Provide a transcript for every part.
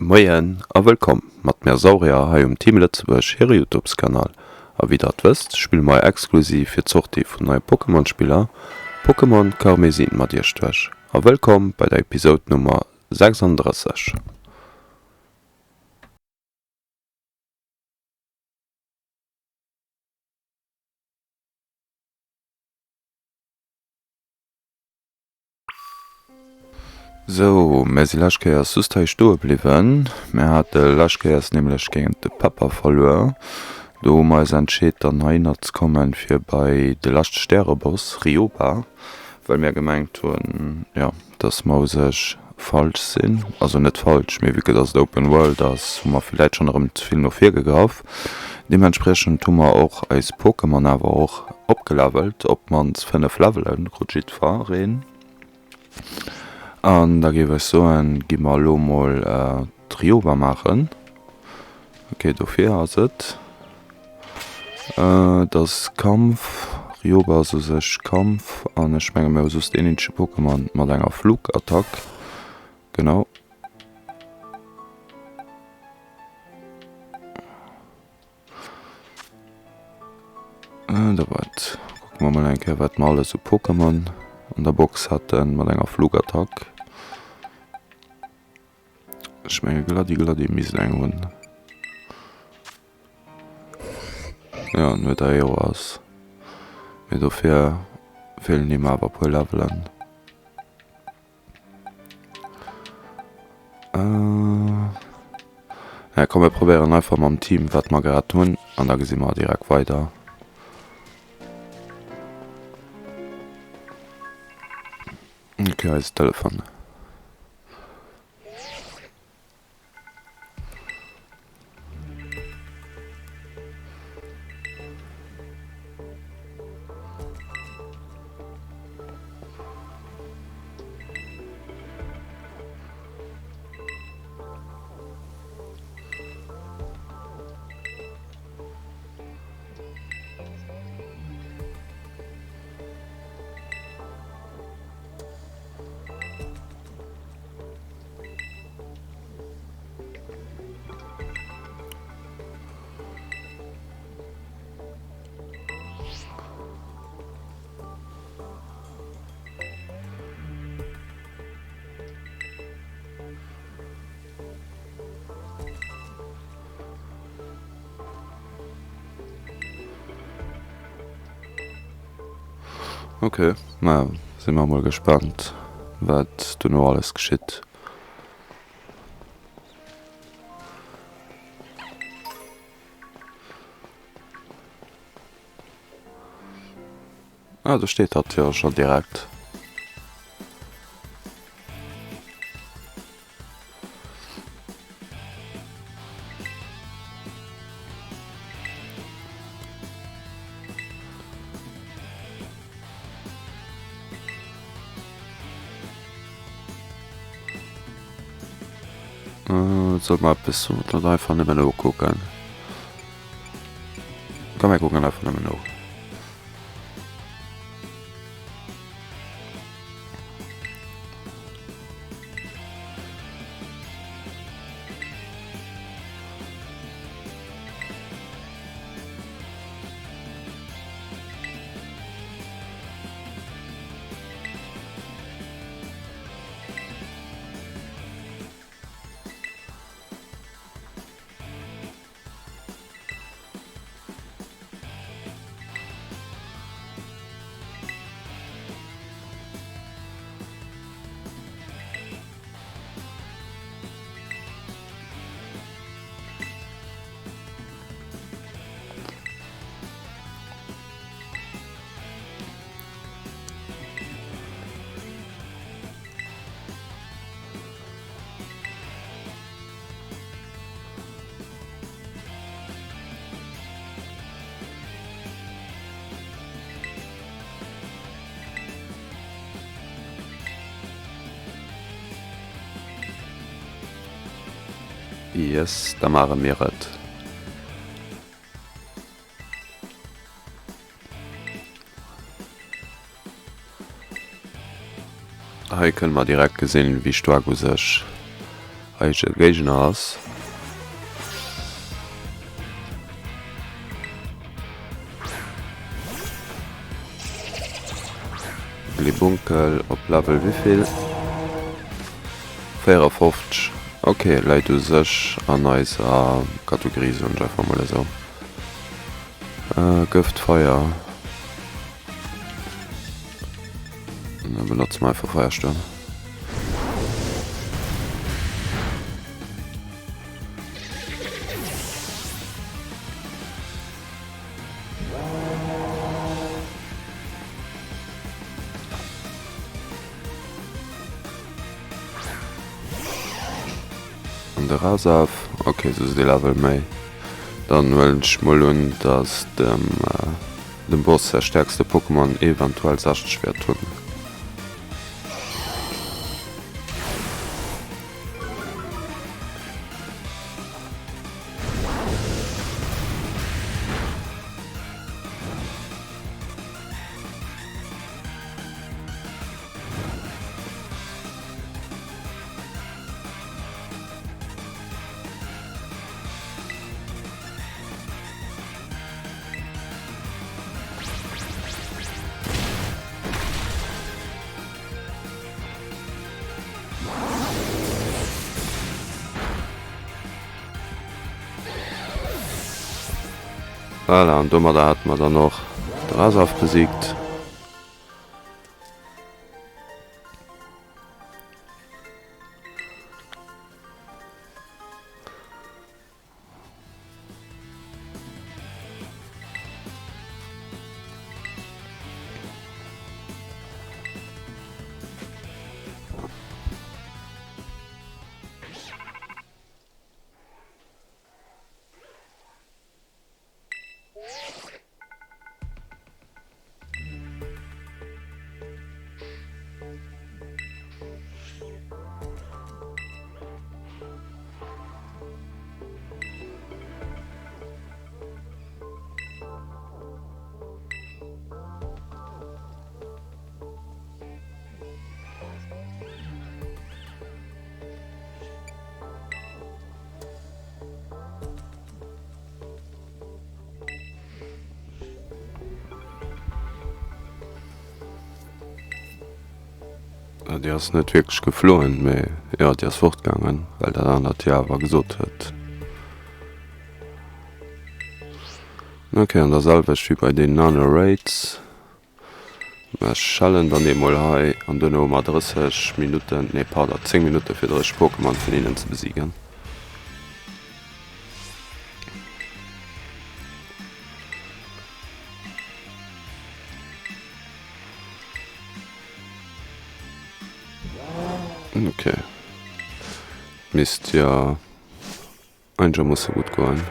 Moien a wëllkomm mat mir Saurier hei um Team Lëtzebuerg hire Youtubes Kanal. A wéi der et wësst spille mer exklusiv fir d'Sortie vun neie Pokémon Spiller Pokémon Karmesin mat iech duerch. A wëllkomm bei der Episode Nummer 36. Sou, mär si lescht Kéiers just hei stoe bliwwen. Mär hate lescht Kéiers nämlech géint de Pepper verluer. Do hu mer eis entscheet dann heihinner ze kommen fir bei de leschte Stäreboss, Ryoba, well mär gemengt hunn, jo, dass mer u sech falsch sinn. Also net falsch, mee vue que dass et Open World ass, hu mer villäit schonn erëm ze vill no vir gegraff. Deementspriechend hu mer och eis Pokémon awer och opgelevelt, op d'mannst 5 Levelen krut jiddwereen. An da géif ech soen, gi mer elo mol d'Ryoba maachen. Ok, dofir ass et. Et ass Kampf, Ryoba ass u sech Kampf an ech menge mir hu just een eenzege Pokémon mat enger Flugattack. Genau. Da wat kucke mer mol eng Kéier wat mer alles u Pokémon an der Box haten mat enger Flugattack. Ech menge Gladi Gladi misst eng hunn. Jo en huet Aeroas, mee dofir feelen him awer e puer Levelen. Ja komm mir probéieren einfach mam Team wat mer grad hunn an da gesi mer direkt weider. Okay, eise Telefon. Ok, maja si mer mol gespannt wat dono alles geschitt. Ah, do steet hatt jo schon direkt. Soll mer eppes soen oder einfach nëmmen nokucken? Komm mir kucken einfach nëmmen no. Yes, da maache mir et. Hei kënne mer direkt gesinn, wéi staark u sech. Eise Géigner ass. Glibunkel op Level wéivill? 54, ok, läit u sech an eiser Kategorie, soen ech einfach mol esou. Gëft, Feier. Da benotze mer einfach Feierstuerm. An de Rasaf, ok, sou se dee Level méi. Dann huelen ech mol un, dass dem dem Boss säi stäerkste Pokémon eventuell 60 wäert hunn. Voilà, an domadder hate mer dann och de Rasaff besiegt. Déi ass net wierklech gefloen, mee jo, déi ass fortgaangen, well dat anert hir awer gesot huet. Ok, an der selwecht wéi bei deenen anere Raids. Mer schellen dann eemol hei an duerno hu mer 30 Minutten, nee pardon, 10 Minutte fir 30 Pokémon vun hinnen ze besiegen. Ok, misst jo Einigermoosse gutt goen.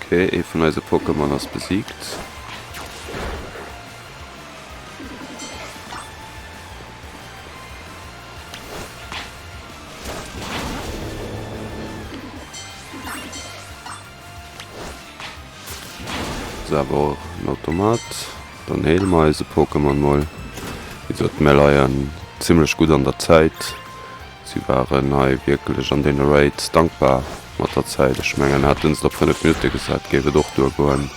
Ok, ee vun eise Pokémon ass besiegt. Ass awer och en Automat. Dann heele mer eise Pokémon mol. Wéi gesot, mir leien zimlech gutt an der Zäit. Si waren hei wierklech an deene Raids dankbar mat der Zäit. Ech mengen, hätten se et op 5 Minutte gesat, géif et och duergoen.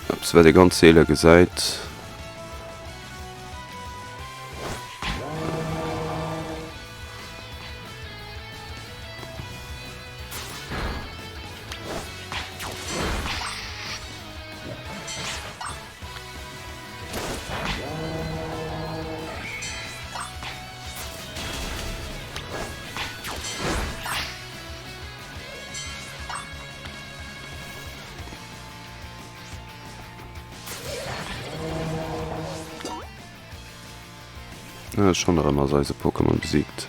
Eppes wat ee ganz seele gesäit. Schonn erëm ass eise Pokémon besiegt.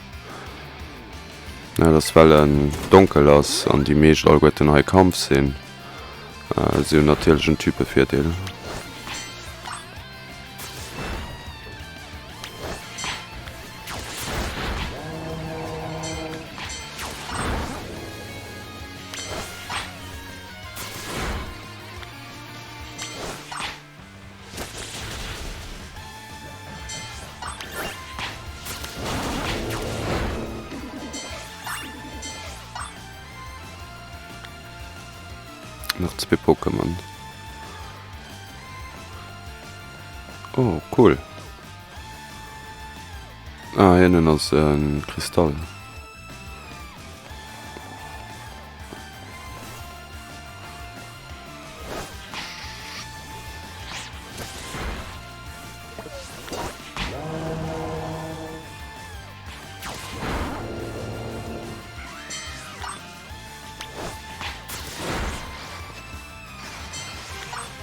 Dat ass well en donkel ass an déi meescht alleguerten hei Kampf sinn. Si hunn natierlech en Typevirdeel. Nach zwee Pokémon. Oh, cool. Ah, hinnen ass en Kristall.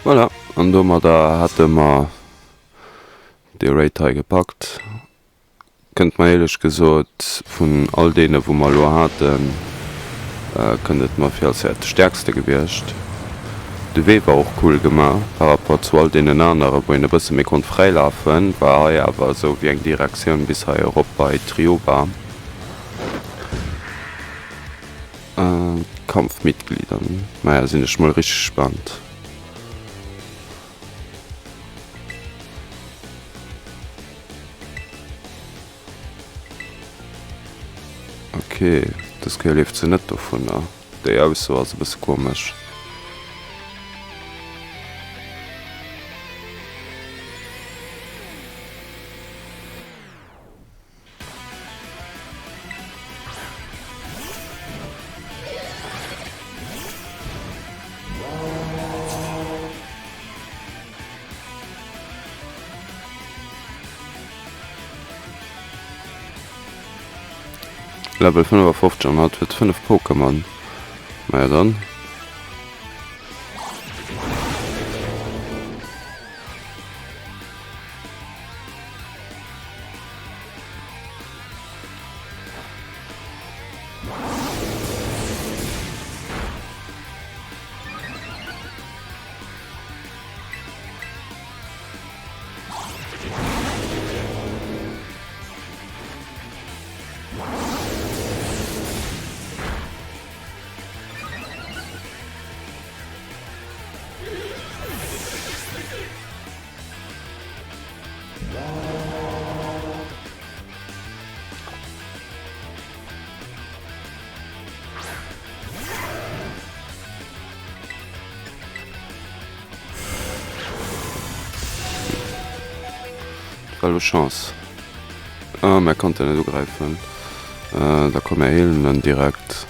Voilà, an domadder hätte mer dee Raid hei gepackt. Kënnt mer éierlech gesot vun all deene wou mer elo haten, kënnt et mer vir als wär et de stäerkste gewiescht. De Wee war och cool gemaach par rapport zu all deenen anere wou een e bësse méi konnt fräi lafen, war hei awer esou wéi eng Direktioun bis hei erop bei d'Rioba. Kampfmitgliedern, maja sinn ech mol richteg gespannt. Ok, dës Kéier leeft se net dovunner. Déi Ausso ass e bësse komesch. Level 55 an hat huet 5 Pokémon. Maja dann. War lo Chance. Ah, mer konnten net ugräifen. Da komm mer heelen en direkt.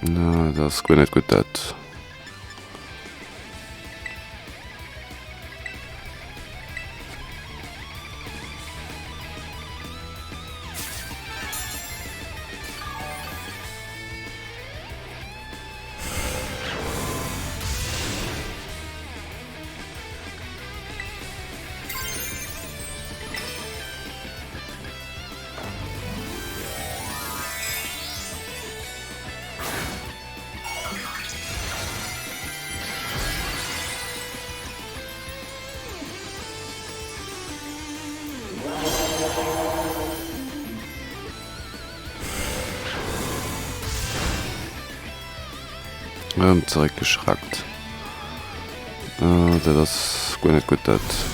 Na, dat ass guer net gutt dat. Erëm zeréckgeschreckt. Dat ass guer net gutt dat.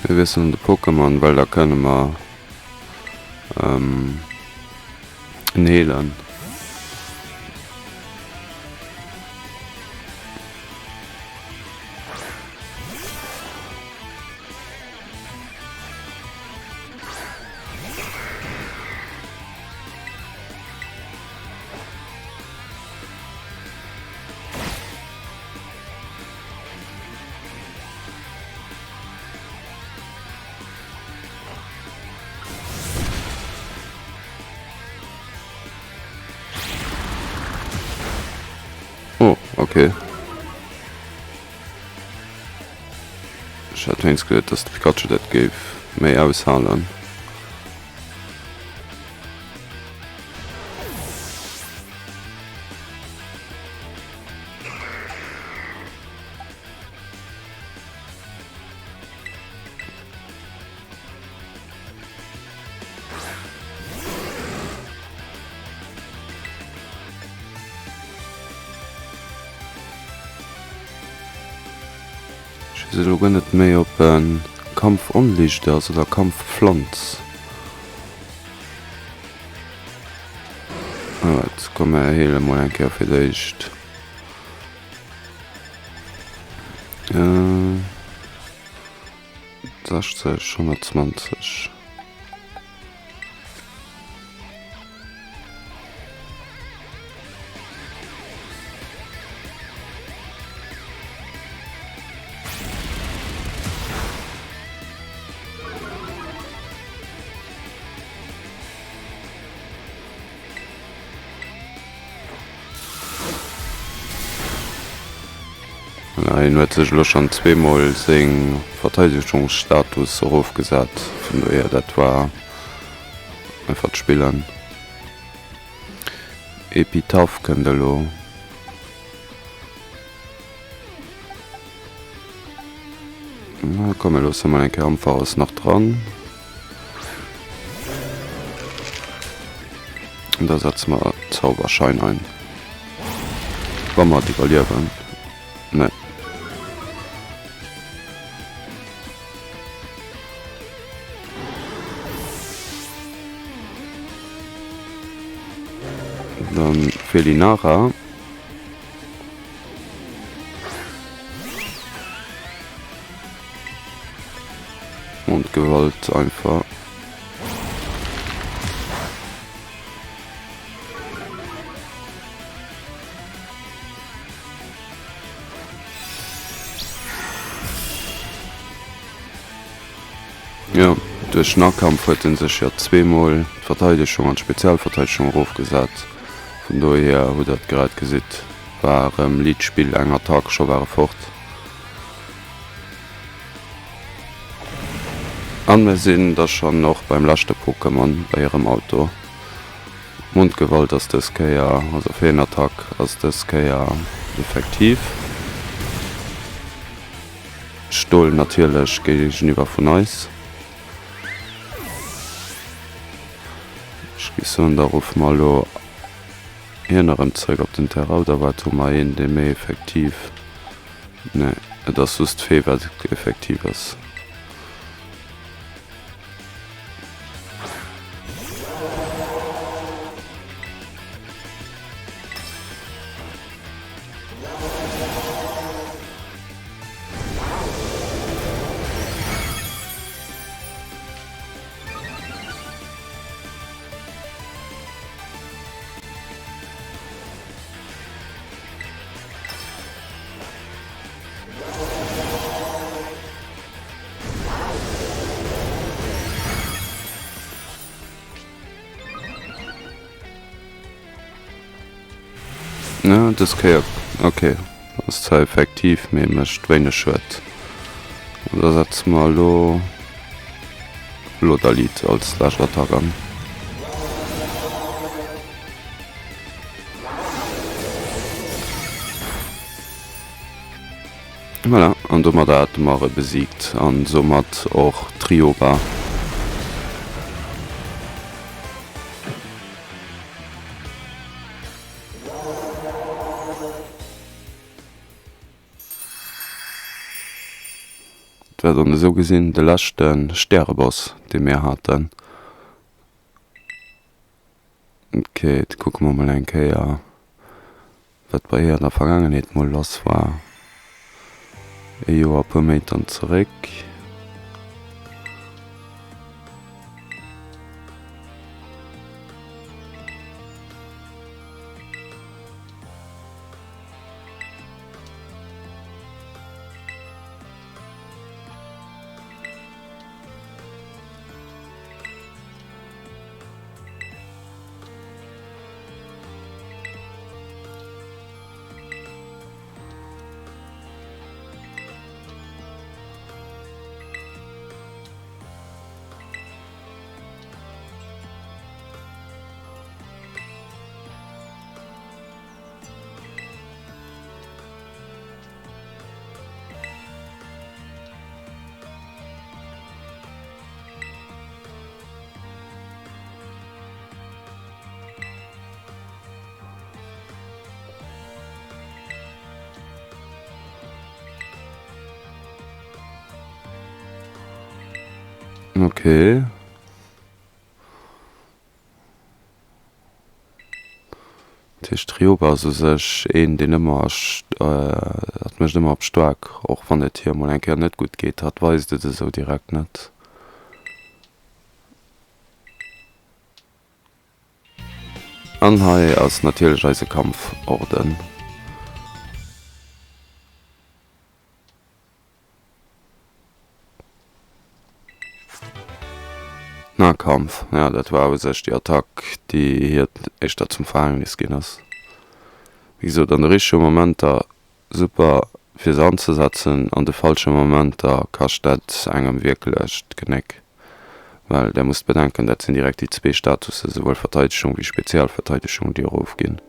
Mir wiesselen de Pokémon, well da kënne mer en heelen. Oh, okay. Ech hat wéinst geduet, dass de Pikachu dat géif méi aushalen. Ech weess elo guer net méi op e Kampf Onlicht ass oder Kampf Pflanz. Alright, komm mer heele mol eng Kéier fir d'éischt. Äh, 60, 120. Voilà, hien huet sech elo schonn zweemol seng Verteidegungsstatus erofgesat, vun dohier dat war einfach d'Spillen. Epitaph kënnt elo. Na komm, mir loosse mol eng Kéier Ampharos nach dran. An da setze mer Zauberschein ein. Wa mer et iwwerliewen. Nee. Dann Felinara. Und Gewalt einfach. Jo, duerch Nahkampf huet en sech jo zweemol d'Verteidegung an d'Spezialverteidegung erofgesat. Vun dohier hutt der et grad gesitt, war erëm Leadspill, eng Attack, scho war e fort. An mir sinn da schonn och beim leschte Pokémon bei hirem Auto. Mondgewalt ass dës Kéier, also Feenattack ass dës Kéier effektiv. Stol natierlech géigeniwwer vun eis. Ech géif soen, da ruffe mer elo hien erëm zréck op den Terrain. Oder wat, hu mer een, dee méi effektiv. Nee, et ass just d'Fee, wat effektiv ass. Ja, dës Kéier, okay, ass zwar effektiv, mee mécht wéineg Schued. An da setze mer elo Lodalit als lescht Attack an. Voilà, an domadder hate mer e besiegt an soumat och d'Ryoba. Dat war dann esou gesinn de leschte Stäreboss, dee mir haten. Ok, da kucke mer mol eng Kéier, wat bei hir an der Vergaangenheet mol lass war. E Joer, e puer Méint dann zeréck. Okay. Dat heescht Ryoba ass u sech een deen ëmmer, hatt mécht ëmmer op staark, och wann et hir mol eng Kéier net gutt geet, hatt weist et esou direkt net. An hei ass natierlech eise Kampforden. Nahkampf, jo dat war u sech déi Attack déi hir éischter zum Verhängnis ginn ass. Wéi gesot an de richtege Momenter super fir se anzesetzen, an de falsche Momenter kascht dat engem wierklech d'Genéck. Well där musst bedenken, dat sinn direkt déi zwee Statusse, souwuel Verteidegung wéi Spezialverteidegung, déi erofginn.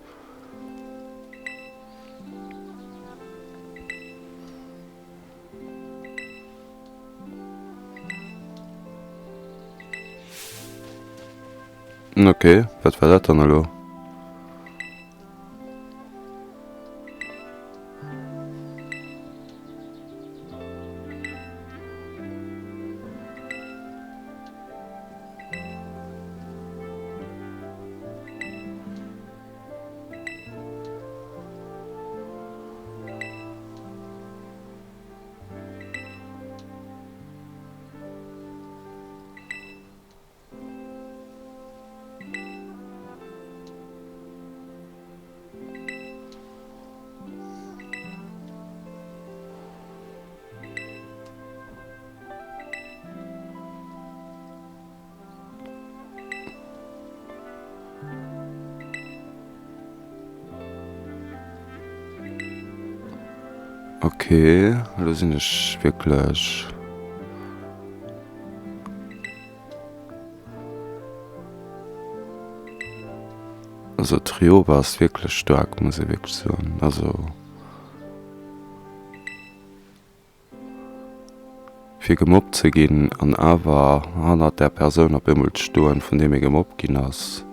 Ok, wat war dat dann elo? Ok, elo sinn ech wierklech. Also d'Ryoba ass wierklech staark, muss ee wierklech soen. Also. Fir gemobbt ze ginn an awer hannert där Persoun op eemol ze stoen, vun deem ee gemobbt ginn ass.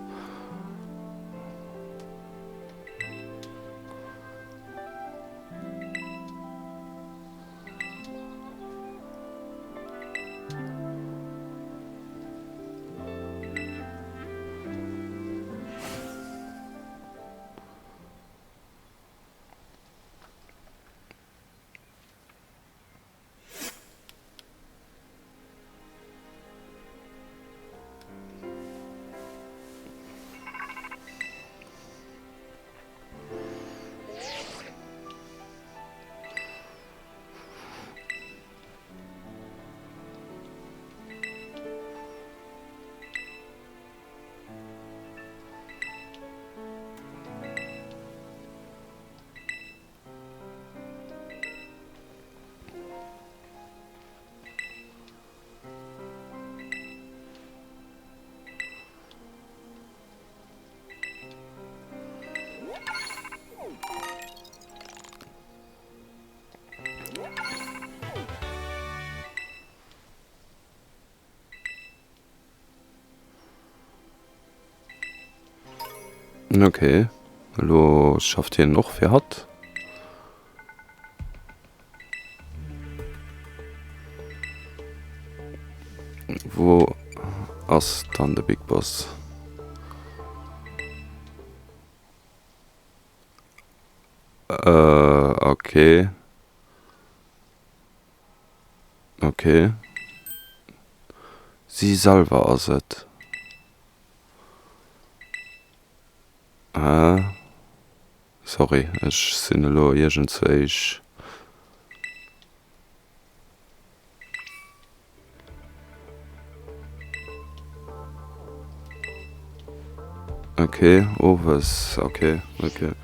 Ok, elo schafft hien och fir hatt. Wou ass dann de Big Boss? Äh, okay. Okay. Si selwer ass et. Äh, sorry, ech sinn elo iergendzwéich. Ok, owes, ok, ok.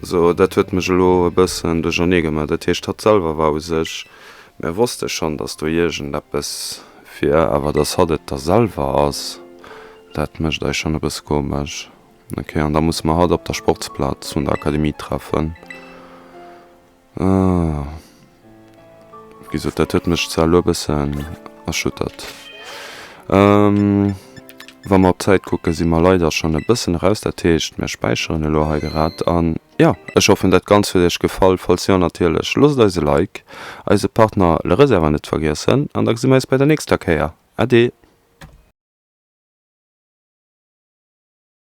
Also dat huet mech elo e bëssen duerchernee gemaach. Dat heescht, hatt selwer war u sech, mär wosste schonn, datt do iergendeppes wier, awer datt hatt et da selwer ass, dat mécht eis schonn e bësse komesch. Ok, an da musse mer hatt op der Sportsplaz vun der Akademie treffen. Ah. Wéi gesot, dat huet mech zwar elo e bëssen erschüttert. Ähm, wa mer op d'Zäit kucken, si mer leider schonn e bëssen eraus. Dat heescht, mir späicheren elo hei grad. An jo, ech hoffen, dat Ganzt huet Iech gefall. Falls jo, natierlech, loosst eis e Like, eise Partner Le Réservoir net vergiessen. An da gesi mer eis bei der nächster Kéier. Ade!